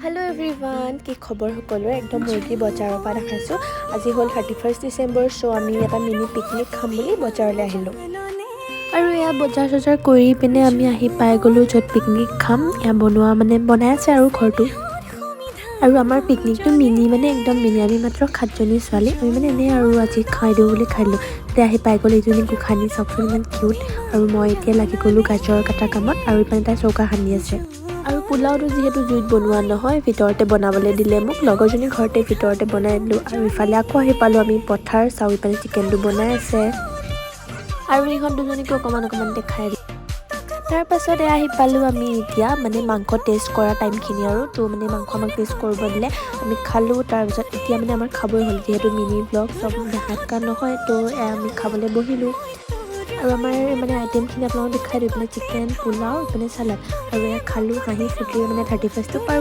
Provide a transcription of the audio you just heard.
Hello' everyone, কি খবৰ সকলোৰে? একদম মুৰ্গী বজাৰৰ পৰা দেখাইছোঁ। আজি হ'ল 31 ডিচেম্বৰ। চ' আমি এটা মিনি পিকনিক খাম বুলি বজাৰলৈ আহিলোঁ আৰু এয়া বজাৰ চজাৰ কৰি পিনে আমি আহি পাই গ'লোঁ য'ত পিকনিক খাম। এয়া বনোৱা, মানে বনাই আছে আৰু ঘৰটো। আৰু আমাৰ পিকনিকটো মিনি, মানে একদম মিনি। আমি মাত্ৰ সাতজনী ছোৱালী। আমি মানে এনেই আৰু আজি খাই দিওঁ বুলি খাই দিলোঁ। তেতিয়া আহি পাই গ'ল এইজনী গোসানী, চাওকচোন ইমান কিউট। আৰু মই এতিয়া লাগি গ'লোঁ গাজৰ কটা কামত আৰু ইপিনে তাই চৌকা সানি আছে। আৰু পোলাওটো যিহেতু জুইত বনোৱা নহয়, ভিতৰতে বনাবলৈ দিলে মোক লগৰজনীৰ ঘৰতে, ভিতৰতে বনাই দিলোঁ। আৰু ইফালে আকৌ আহি পালোঁ আমি পথাৰ। চাওঁ, ইফালে চিকেনটো বনাই আছে আৰু ইহঁত দুজনীকো অকণমান অকণমান দেখাই দিলোঁ। তাৰপাছত এয়া আহি পালোঁ আমি এতিয়া মানে মাংস টেষ্ট কৰা টাইমখিনি আৰু তো মানে মাংস আমাক টেষ্ট কৰিব দিলে, আমি খালোঁ। তাৰপিছত এতিয়া মানে আমাৰ খাবই হ'ল, যিহেতু মিনি ব্লগ চব দেখাই থকা নহয়। তো এয়া আমি খাবলৈ বহিলোঁ আৰু আমাৰ মানে আইটেমখিনি আপোনালোকক দেখাই দিওঁ। ইপিনে চিকেন, পোলাও, ইপিনে চালাড। আৰু এয়া খালোঁ, হাঁহি ফূৰ্তিৰে মানে 31টো পাৰ